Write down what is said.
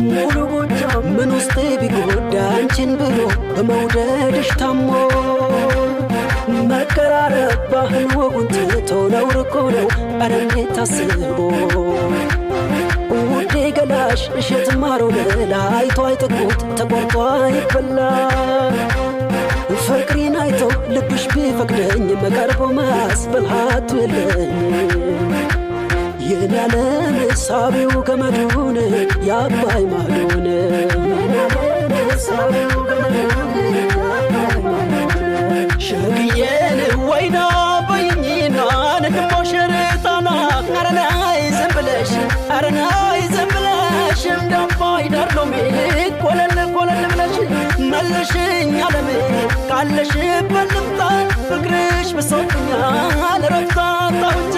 ሙሉ ጎጃም ምን ውስጤ ቢጎዳ አንቺን ብሎ በመውደድሽ ታሞ መቀራረብ ባህል ወጉን ትቶ ነውር እኮ ነው። ኧረ እንዴት ታስቦ ውዴ ገላሽ እሸት ማሮ ለላ አይቶ አይጠግቡት ተቆርጦ አይበላ። ፍቅሬን አይቶ ልብሽ ቢፈቅደኝ መቀርቦ ማስበልሃቱ የለኝ። የኔ ዓለም ሳቢው ገመዱን የአባይ ማዶን። ሸግዬን ወይና በይኝና ንድሞሽር ጣና አረናይ ዝም ብለሽ አረናይ ዝም ብለሽ እንዳባይ ዳር ሎሚ ኮለል ኮለል ብለሽ መልሽኝ አለሜ ካለሽበት ልምጣ ፍቅርሽ ብሶብኛል ረፍታ አጣሁጃ።